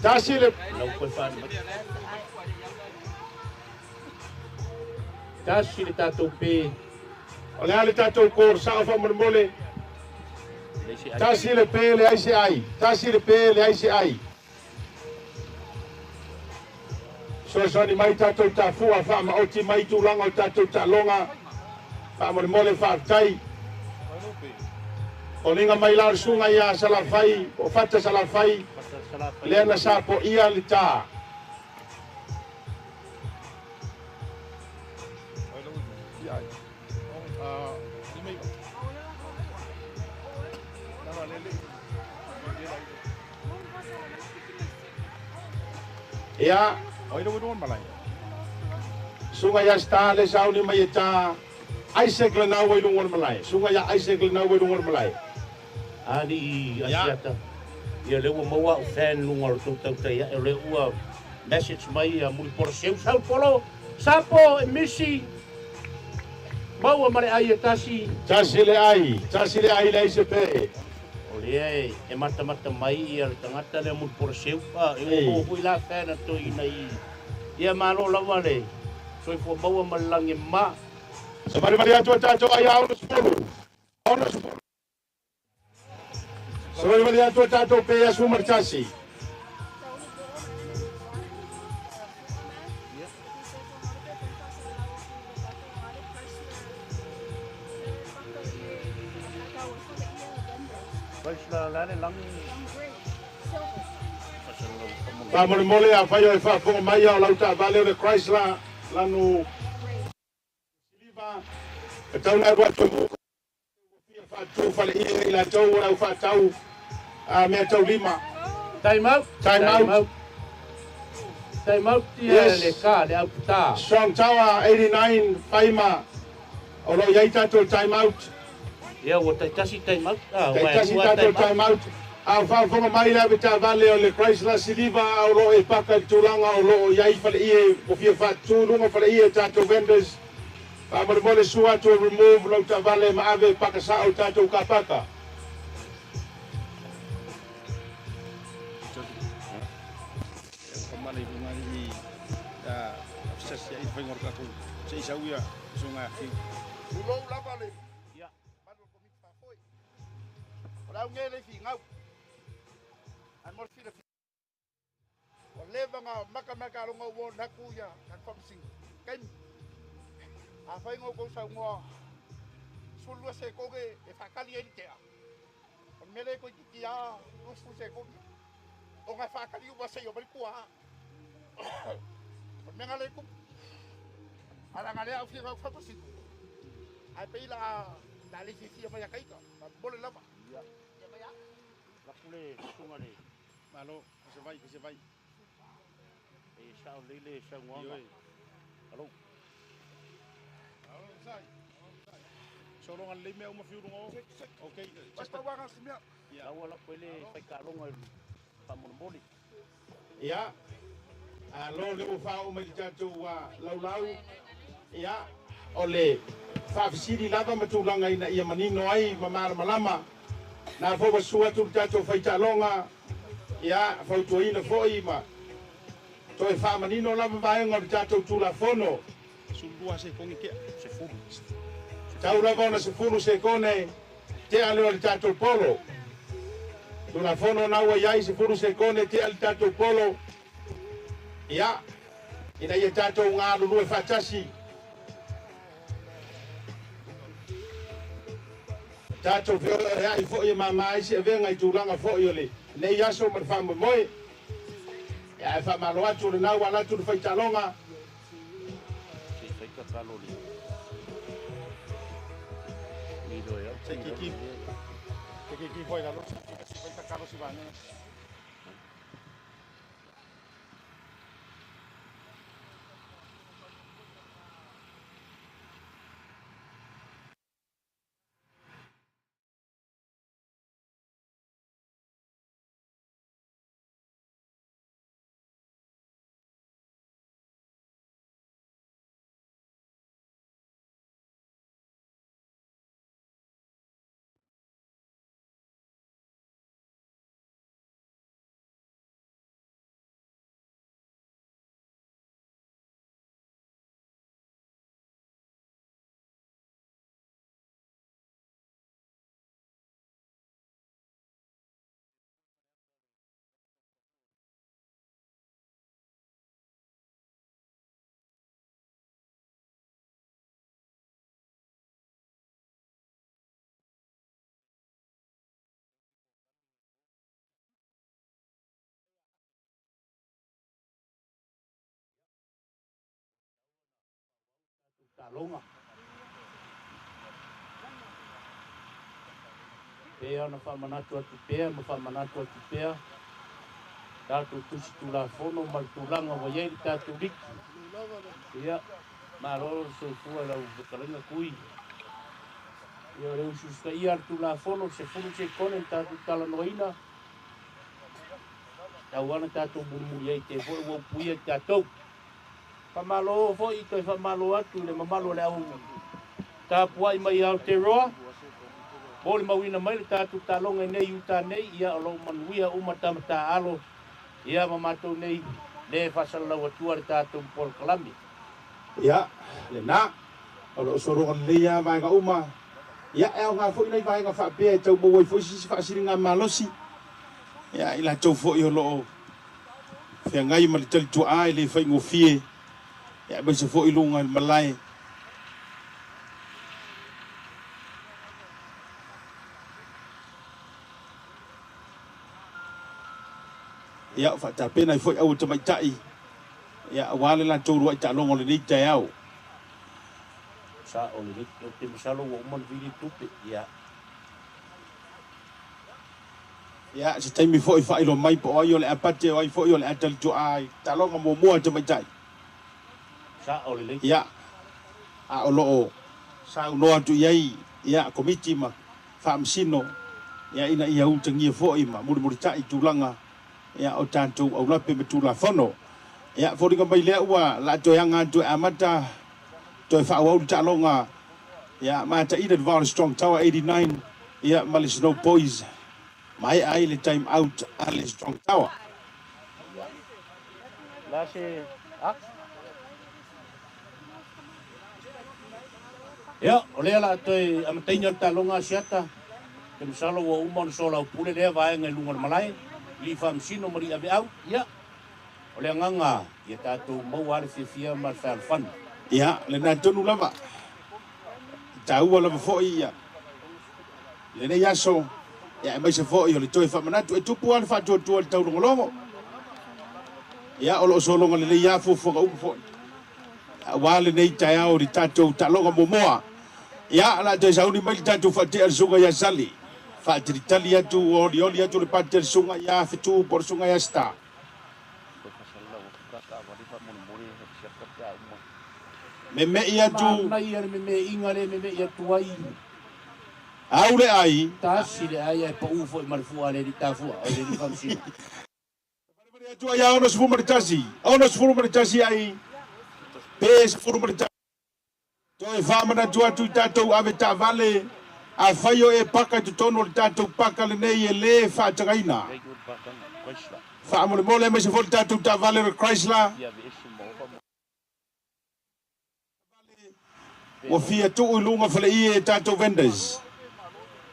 Tasi le.
Lau koe whaanu mai. Tasi le tatou pe.
O le a le tatou kor sao faamolemole? Tasi le pe leai se ai. Tasi le pe leai se ai. Soasoani mai tatou tafua faamaoti mai tulaga o tatou taaloga. Faamolemole faafetai. Oliga mai la o le susuga ia Salafai, po o Fata Salafai, lea na sapoia le tā. Ia, susuga ia Star le sauni mai e tā Isaac Lenau i luga o le malae. Susuga ia Isaac Lenau i luga o le malae.
Alii Asiata, ia lea ua maua au fan luga o le tou tautai ae o lea ua message mai ia Mulipola Seu sau polo sapo e misi maua ma le ai e tasi.
Tasi le ai, tasi le ai leai se pe.
O lea e matamata mai ia le tagata lea Mulipola Seu a e ua maua foi la fan a toeaina i ia malo lava le soifua maua ma le lagi e mama.
Savalivali atu a tatou ai a 60. 60. Savalivali atu a tatou pe 11. Faamolemole afai o e faafofoga mai a o lau taavale o le Chrysler lanu siliva, e tau ona alu atu e muka ua fia faatu faleie i latou o le au faatau mea taulima.
Time out.
Time out.
Time out ia le ka le auputa.
Strong Tower 89 Faima o lo o i ai tatou time out.
Ia ua taitasi time out.
Taitasi tatou time out. A o faafofoga mai le avetaavale o le Chrysler Siliva a o lo o e paka i le tulaga o lo o i ai faleie ua fia faatutu i luga o faleie tatou vendors. Faamolemole sua atu e remove lau taavale ma ave e paka sao i tatou car paka.
Tulou lava le mamalu o le Komiti Faafoe. O le au nei le finau. Ae mo le silafia, ua leva ona matamata aloga ua naku ia tatou taimi. Afai na outou saunoa 12 sekone e faatali ai le tea, o le mea lea e toeitiiti lava 20 sekone ona e faatali uma seia omai le tuaa. O le mea lena lea e tupu. Ae leaga o lea a ou fia faamasino, ae pei o le a le fiafia mai ia ita, faamolemole lava.
Ia laku le susuga le
Malo, se vai, se vai.
E sao lelei le saunoaga. Alo.
Sologa lelei mea uma fiu luga o. Okay.
Lau lako i le faikaloga faamolemole.
Ia, alo le ua faaoo mai le tatou laulau. Ia, o le faafesili lava ma tulaga ina ia manino ai ma malamalama. Na foi ua susu atu le tatou faitaaloga, ia, fautuaina foi ma toe faamanino lava vaega o le tatou Tulafono.
12 sekone tea.
Sefulu.
Tau lava ona 10 sekone tea lea o le tatou polo. Tulafono na ua i ai 10 sekone tea le tatou polo. Ia, ina ia tatou galulue faatasi. Tatou feoeoeai foi e mama ai se avega i tulaga foi o lenei aso ma le faamoemoe. Ia, ae faamalo atu o lena ua alu atu le faitaaloga.
Se i faikakalo le Lilo e au.
Se kiki. Se kiki foi lalo. Se faikakalo si vane.
Taaloga. Pei ona faamanatu atu pea ma faamanatu atu pea tatou Tusi Tulafono ma le tulaga ua i ai le tatou liki. Ia, malo le soifua i lau fetalaiga Kui. Ia, o le usiusitaia a le Tulafono, 10 sekone na tatou talanoaina, tau lava na tatou mulimuli ai te foi ua upuia i tatou. Faamalo foi, toe faamalo atu i le mamalu o le au tapuai mai Aotearoa, molimauina mai le tatou taaloga i nei uta nei, ia o lo o manuia uma tama taaalo, ia ma matou nei le faasalalau atua le tatou polokalame.
Ia, lena, o lo o sologa lelei lava vaega uma, ia, e aoga foi nai vaega faapea e tau maua ai foi sisi faasiliga malosi, ia, i latou foi o lo o feagai ma le talituaa e le faigofie, aemaise foi luga i le malae. Ia, o faatapena ai foi aua tamaitai, ia, aua le latou uluai taaloga o lenei taeao.
Sa o lenei, ou te masalo ua uma ona vili le tupe, ia.
Ia, se taimi foi faailoa mai po o ai o le a pate, o ai foi o le a talituaa i taaloga muamua a tamaitai.
Sao lelei.
Ia, a o lo o saunoa atu i ai, ia, Komiti ma Faamasino, ia, ina ia utagia foi ma mulimulitai tulaga, ia, o tatou aulape ma Tulafono. Ia, foliga mai lea ua la toe aga atu e amata toe faaauau le taaloga, ia, mataina le va o le Strong Tower 89, ia, ma le Snow Boys. Maea ai le time out a le Strong Tower.
La se a? Ia, o lea la toe amataina le taaloga Asiata. Te masalo ua uma ona soalaupule lea vaega i luga o le malae, i Faamasino ma Liaveau. Ia, o le agaga ia tatou maua lava le fiafia ma le fealofani.
Ia, lena tonu lava. E taua lava foi ia lenei aso, ia aemaise foi o le toe faamanatu. E tupu lava le faatuatua i le taulogologo. Ia, o lo o sologa lelei lava fuafuaga uma foi aua lenei taeao i le tatou taaloga muamua. Ia, o le a toe sauni mai le tatou faatea le susuga ia Sali. Faatalitali atu, olioli atu le pate a le susuga ia Fetu po o le susuga ia Star. Meme'i atu.
Manaia le meme'iga lea e meme'i atu ai.
Au le ai.
Tasi le ai ae pau foi ma le fua a le alii tafua, o le alii faamasino.
Valevale atu ai a 61, 61 ai pe 11. Toe faamanatu atu i tatou ave taavale, afai o e paka i totonu o le tatou paka lenei e le faatagaina. Faamolemole aemaise foi le tatou taavale o le Chrysler. Ua fia tuu i luga faleie e tatou vendors.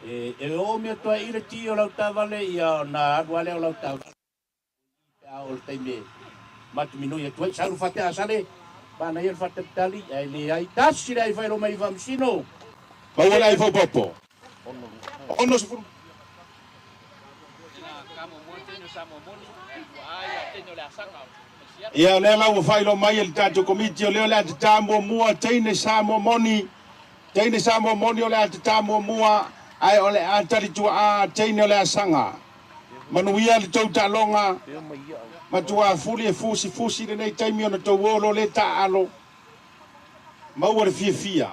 E oomi atu ai i le ti o lau taavale ia ona alu lava lea o lau taavale. Pe a oo i le taimi e matuminoi atu ai, sau le fate a sale, manaia le faatalitali, ae leai tasi le ai failo mai i Faamasino.
Maua le ai faaopoopo. 60. Ia, o lea la ua faailoa mai e le tatou Komiti, o lea o le a tatā muamua teine Samoa moni, teine Samoa moni o le a tatā muamua, ae o le a tali tuaa teine o le asaga. Manuia le tou taaloga, matua fuli e fusifusi lenei taimi ona tou o lo le taaalo. Maua le fiafia.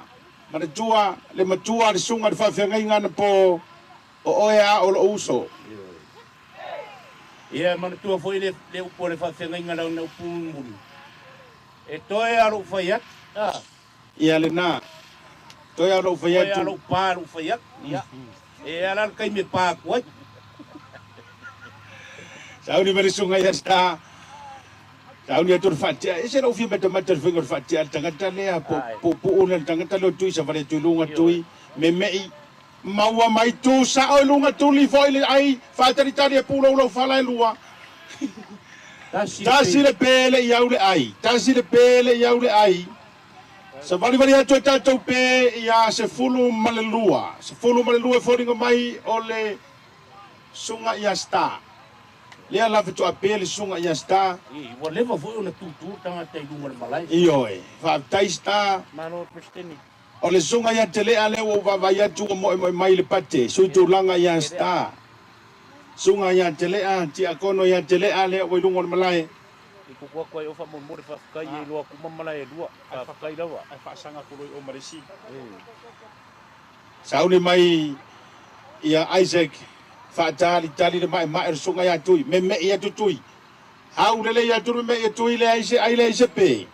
Manatua le matua le susuga i le faafeagaiga anapo o oe a o lou uso.
Ia, manatua foi le upu a le faafeagaiga launa upu mulimuli, E toe a lou fai atu, a.
Ia lena. Toe a lou fai atu.
Toe a lou pa lou fai atu. Ia. E ala le taimi e pa atu ai.
Sauni mai le susuga ia Star. Sauni atu le faatea. Ese lou fia matamata le faiga o le faatea le tagata lea. Puupuu le tagata lea o Tui savali atu i luga Tui. Meme'i. Maua mai tu sao i luga tuli foi le ai faatalitali e pulou lau fala e lua. Tasi le pe le i au le ai. Tasi le pe le i au le ai. Savalivali atu e tatou pe ia 12. 12 e foliga mai o le susuga ia Star. Lea la fetoa pe le susuga ia Star.
Ii, Ua leva foi ona tutu le tagata i luga o le malae.
Ioe. Faafetai Star.
Malo Peresetene.
O le susuga ia Telea lea ua ou vaavaai atu ua moemoe mai i le pate, sui tulaga ia Star. Susuga ia Telea, tiakono ia Telea lea ua i luga o le malae.
I kuku atu ai o faamolemole faafetai e iloa atu uma malae e lua. Faafetai lava.
Ae faasaga atu loa i o ma le isi.
Sauni mai ia Isaac faatalitali le maemae o le susuga ia Tui, meme'i atu Tui. Au lelei atu le meme'i a Tui leai se ai leai se pe.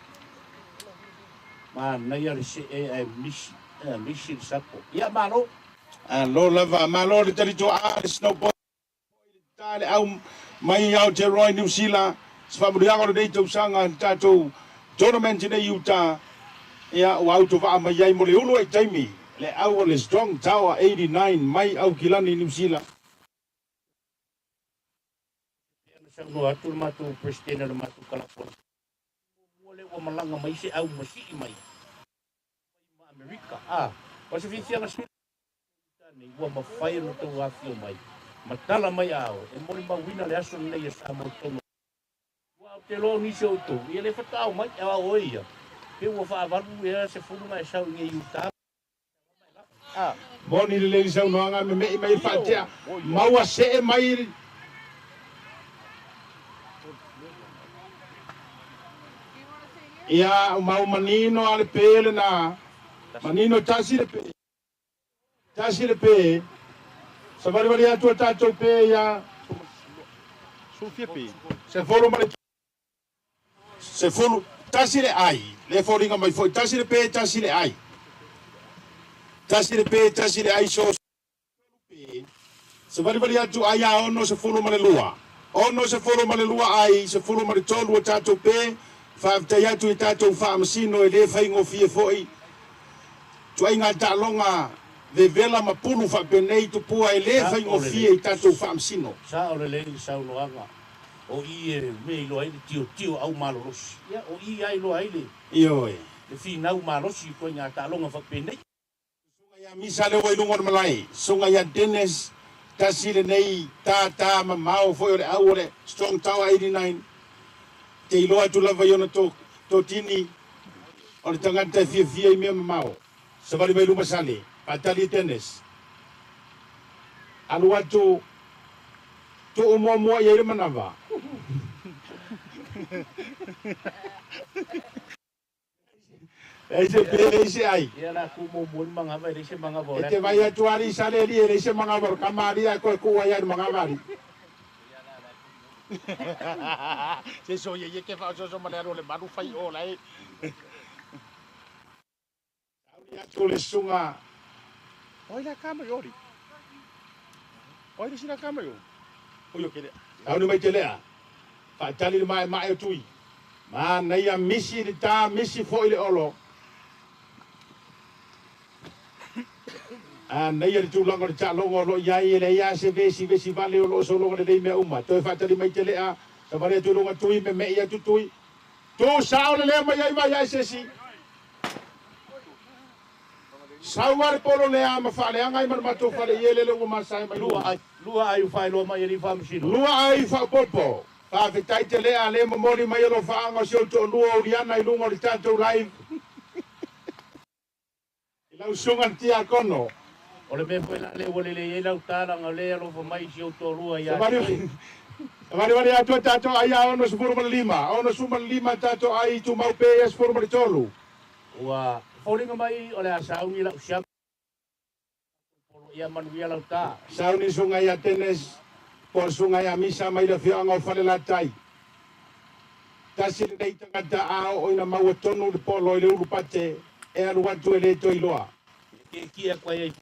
Manaia le see ae misi, ae misi le sapo. Ia malo.
Alo lava, malo le talitoa le snowboard ta le au mai Aotearoa i Niu Sila, se faamanuiaga o lenei tausaga i le tatou tournament i nei Utah, ia ua autovaa mai ai mo le ulu ai taimi le au o le Strong Tower 89 mai Aukilani i Niu Sila.
Pei ona saunoa atu le matou Peresetene o le matou Kalafoni, muamua lea ua malaga mai se au masii mai ma Amerika. A, o se fiafiaga sili nei ua mafai ona outou afifio mai ma tala mai aao e molimauina le aso lenei e Samoa i totonu o Aua ou te iloa o nisi o outou ia le faatoa mai, aua o oe ia, pe ua faavalu ea 10 na e sau i nei Utah
A. Moni lelei le saunoaga meme'i mai le faatea maua see mai ia mau manino a le pe lena manino tasi le pe tasi le pe savalivali atu a tatou pe ia sefulu ma le 10, tasi le ai, le foliga mai foi, tasi le pe, tasi le ai. Tasi le pe, tasi le ai, so pe. Savalivali atu ai a 62. 62 ai, 13 o tatou pe, faafetai atu i tatou faamasino e le faigofie foi. Tuaiga taaloga vevela ma pulu faapenei tupua e le faigofie i tatou faamasino.
Sao lelei le saunoaga. O i e mea iloa ai le tiotio au malolosi. Ia, o i a iloa ai le.
Ioe.
Le finau malosi i ituaiga taaloga faapenei.
Susuga ia Misa lea ua i luga o le malae. Susuga ia Dennis, tasi lenei tātā mamao foi o le au o le Strong Tower 89. Te iloa atu lava i ona to, totini o le tagata e fiafia i mea mamao. Savali mai luma sale, faatali e Dennis. Alu atu Tuu muamua i ai le manava. Leai se pe, leai se ai.
Ia la tuu muamua i le manava, e leai se manava o
E te vai atu alii sale alii e leai se manava o le kama alii ae koe kuu ai a i le manava alii.
Se soia ia ke faaososo ma le alu o le malu fai o lae.
Sauni atu le susuga.
Oi la kama i ori. Oi le sila kama i o. Oi o kele.
Sauni mai te lea. Faatali le maemae o Tui. Manaia misi le ta misi foi le olo. Manaia le tulaga o le taaloga o lo o i ai e leai lava se vesi vesi vale o lo o sologa lelei mea uma. Toe faatali mai te lea. Savali atu i luga Tui meme'i atu Tui. Tu sao le lea mai ai vai ai se isi. Sau a le polo lea ma faaleaga ai ma le matou fale i elele ua masae mai
lua. Ai, lua ai u faailoa mai alii faamasino.
Lua ai faaopoopo. Faafetai tele a le momoli mai alofaaga o si ou toalua o Uliana i luga o le tatou live i lau susuga le Tiakono.
O le mea foi la lea ua lelei ai lau tala, o lea e alofa mai si ou toalua ia te oe.
Savalivali atu a tatou ai a 65, 65 tatou ai tumau pe ia 13.
Ua foliga mai o le a sauni lau siama polo ia manuia lau ta.
Sauni susuga ia Dennis po o le susuga ia Misa mai le afioaga o Falelatai. Tasi lenei tagata a oo ina maua tonu le polo i le ulu pate e alu atu e le toe iloa.
E kiekie atu ai ai.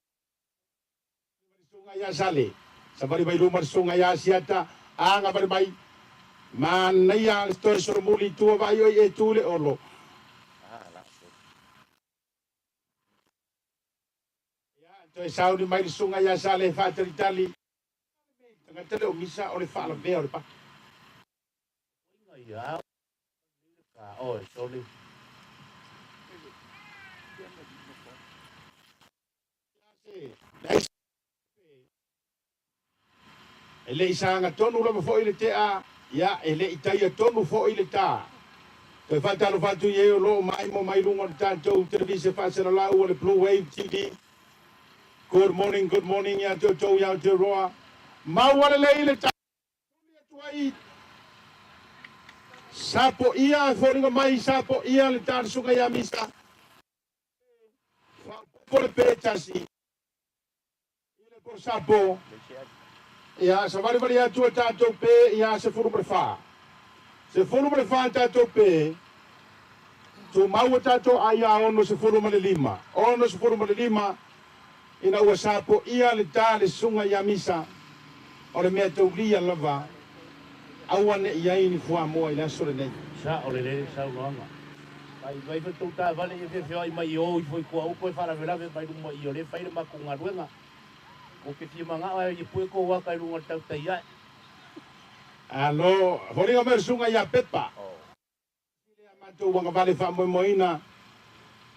Susuga ia Sale, savali mai luma le susuga ia Asiata, aga vale mai, manaia le toe solomuli i tua vaai oi e tu le olo. Ia, toe sauni mai le susuga ia Sale e faatalitali. Tagata le o misa o le faalavea o le paki.
Ia, ka oe, sole.
E le i saga tonu lava foi le tea, ia, e le i taia tonu foi le tā. Toe faatalofa atu i e o lo o maaimo mai luga o le tatou televise faaselalau o le Blue Wave TV. Good morning, good morning ia te outou i Aotearoa. Maua lelei le tā tuli atu ai sapoia e foliga mai sapoia le tā le susuga ia Misa. Faaopoopo le pe tasi i le posapo. Ia savalivali atu a tatou pe ia 14. 14 tatou pe, tumau a tatou ai ia 65. 65 ina ua sapoia le ta le susuga ia Misa, o le mea taulia lava, aua ne i ai ni fuamoa i le aso lenei.
Sao lelei le saunoaga. Mai vai foi tou taavale ia feafioai mai i o ifo i Kuaupo e faalavelave mai luma i o lea e fai le matou galuega. Ou te fia manao ae ia pue kou aka i luga o le tautai ae.
Alo, foliga mai le susuga ia Pepa. Tasi lea matou agavale faamoemoeina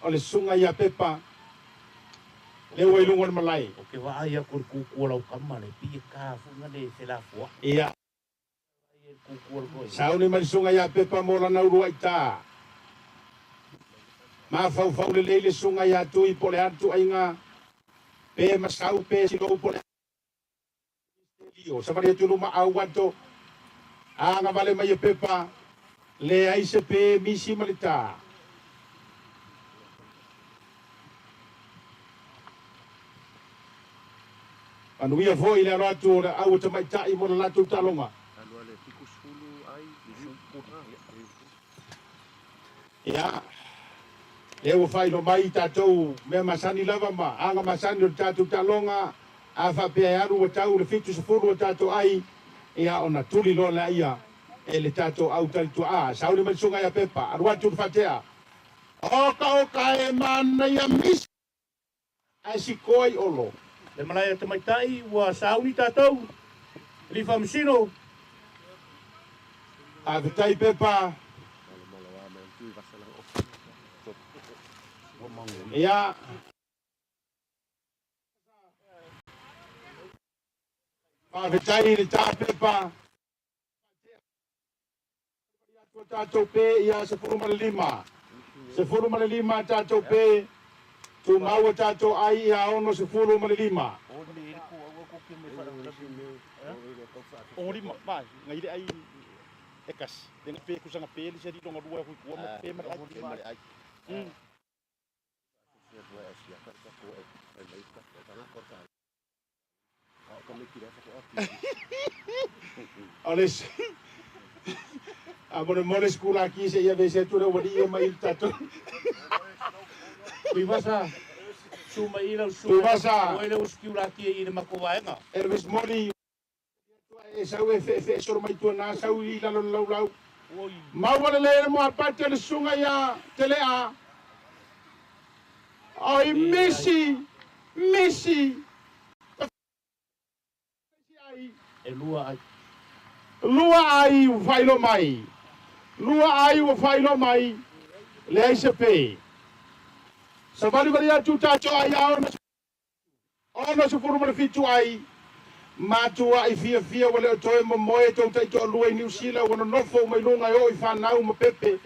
o le susuga ia Pepa lea ua i luga o le malae.
Ou te vaai atu i le kuku o lau tama le pei e ta foi na le felafoai.
Ia. Sauni mai le susuga ia Pepa mo lana uluai ta. Mafaufau lelei le susuga ia Tui po o le a le tuaiga pe masau pe silou po o le a Mistelio. Savali atu i luma au ato agavale mai e Pepa leai se pe misi ma le ta. Manuia foi le alo atu o le au tamaitai mo le latou taaloga. Ia, lea ua faailoa mai i tatou mea masani lava ma aga masani o le tatou taaloga, a faapea e alu ua tau le 70 o tatou ai, ia ona tuli loa lea e le tatou au talituaa. Sauni mai le susuga ia Pepa, alu atu le faatea. Oka oka e manaia misi ae sikoa i Olo.
Le malae a tamaitai ua sauni tatou, Alii Faamasino.
Faafetai Pepa. Ia. Faafetai i le ta Pepa. Atu a tatou pe ia 15. 15 tatou pe, tumau a tatou ai ia 65.
O lima, mai, ngai le ai e kasi. Le nga pe kusanga pe le seri longa lua hui kua ma pe ma le ai.
O le a mo mo le skula ki se ia vese atu le wali ia mai tatou.
Tuivasa, su mai i lau susuga.
Tuivasa.
O ele o skiula ki i le mako vaega.
Elvis Moli e sau e fe fe soro mai tua na sau i lalo lau lau. Maua le le mo apate le susuga ia Telea. Oi misi, misi.
E lua ai.
Lua ai ua faailoa mai. Lua ai ua faailoa mai. Leai se pe. Savalivali atu tatou ai a 67 ai. Matuai fiafia ua le o toe momoe tou taitoalua i Niu Sila ua nonofo mai luga e oo i fanau ma pepe.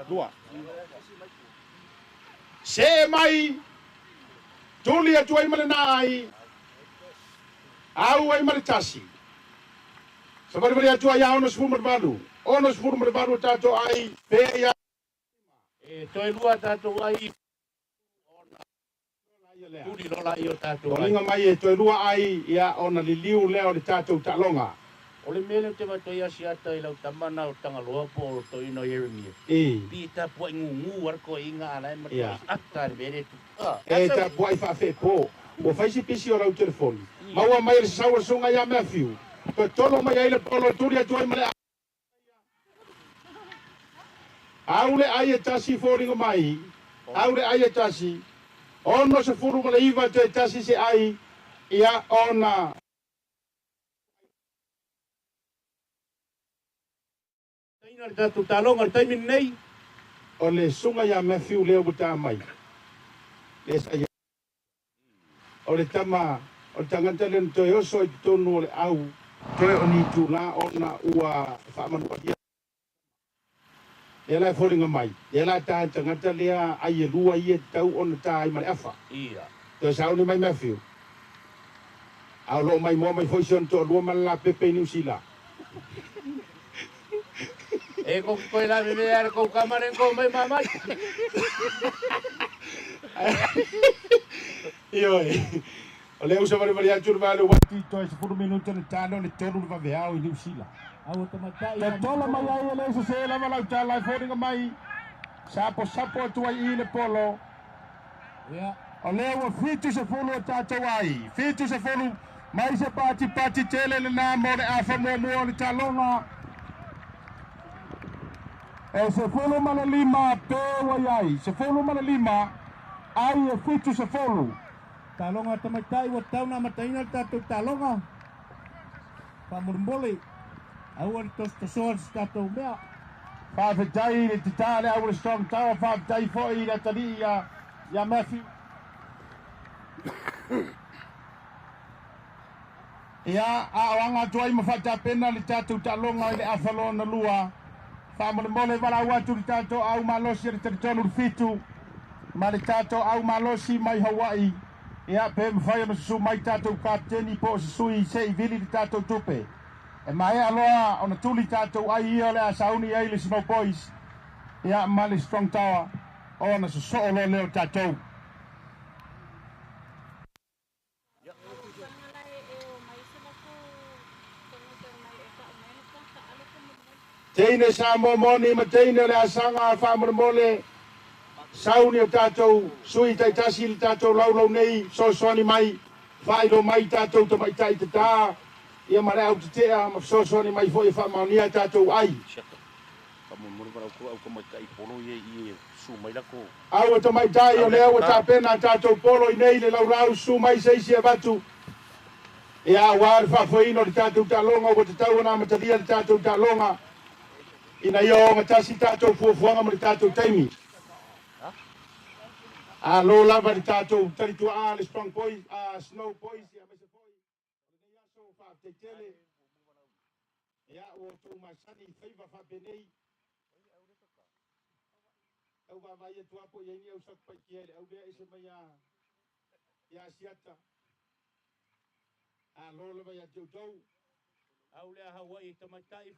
Lua.
See mai, tuli atu ai ma lena ai, au ai ma le tasi. Savalivali atu ai a 68, 68 o tatou ai, pe ia.
E toe lua tatou ai, ona tuli loa laia o tatou ai.
Foliga mai e toe lua ai, ia ona liliu lea o le tatou taaloga.
O le mea lea ou te avatu ai Asiata i lau tama na o Tagaloa po o Toeaina o Ieremia. Pi e tapuai gugu a le toeaina a la e matuai ata i le mea lea e tupu.
E tapuai faafepo. Ua fai si pisi o lau telefoni. Maua mai e le sasau o le susuga ia Matthew. Toe tolo mai ai le polo e tuli atu ai ma le ai. Au le ai e tasi foliga mai. Au le ai e tasi. 69 toe tasi se ai ia ona.
Taina le tatou taaloga i le taimi lenei.
O le susuga ia Matthew lea ua ta mai. Lea sa i ai. O le tama o le tagata lea na toe oso ai i totonu o le au toe o ni itulā ona ua faamanualia. Lea la e foliga mai, lea la ta le tagata lea ai e lua ia e tatau ona ta ai ma le afa.
Ia.
Toe sauni mai Matthew. A o lo o maimoa mai foi si ona toalua ma le lapepe i Niu Sila.
E ko ki koe la me ara ko kamare ko mai mamai.
Ioe. O lea ua savalivali atu le vale ua atu i toe 10 minute ona ta lea o le 3 le vaveao i Niu Sila.
Aua tamaitai.
Tatola mai ai e le sese lava lau tala e foliga mai. Saposapo atu ai i le polo.
Ia.
O lea ua 70 o tatou ai. 70 mai se patipati tele lenā mo le afa muamua o le taaloga. E 15 pe ua i ai. 15 ai e 70.
Taaloga tamaitai ua tatau ona amataina le tatou taaloga. Faamolemole, aua le tosotosoa se tatou mea.
Faafetai i le tatā le au o le Strong Tower, faafetai foi i le atalii ia Matthew. Ia, a o aga atu ai ma faatapena le tatou taaloga i le afa lona lua. Faamolemole valaau atu le tatou au malosi a le talitonu le 7 ma le tatou au malosi mai Hawaii. Ia, pe mafai ona susu mai tatou kapiteni po o se sui se i vili le tatou tupe. E maea loa ona tuli tatou ai ia o le a sauni ai le Snow Boys ia ma le Strong Tower ona sosoo loa lea o tatou. Teine Samoa moni ma teine o le asaga faamolemole sauni o tatou sui taitasi i le tatou laulau nei fesoasoani mai faailoa mai tatou tamaitai tatā ia ma le au tetea ma fesoasoani mai foi e faamaonia tatou ai. Aua tamaitai o lea ua tapena a tatou polo i nei le laulau susu mai se isi e avatu ia aua le faafoeina o le tatou taaloga ua tatau ona amatalia le tatou taaloga ina ia ogatasi tatou fuafuaga ma le tatou taimi. Alo lava le tatou talituaa le Strong Boys, Snow Boys ia aemaise foi o lenei aso faafetai tele ia ua outou masani i faiva faapenei. Tau vaavaai atu lava po o i ai ni au Satupaitea i le au lea ese mai ia Asiata. Alo lava ia te outou.
Au lea Hawaii tamaitai.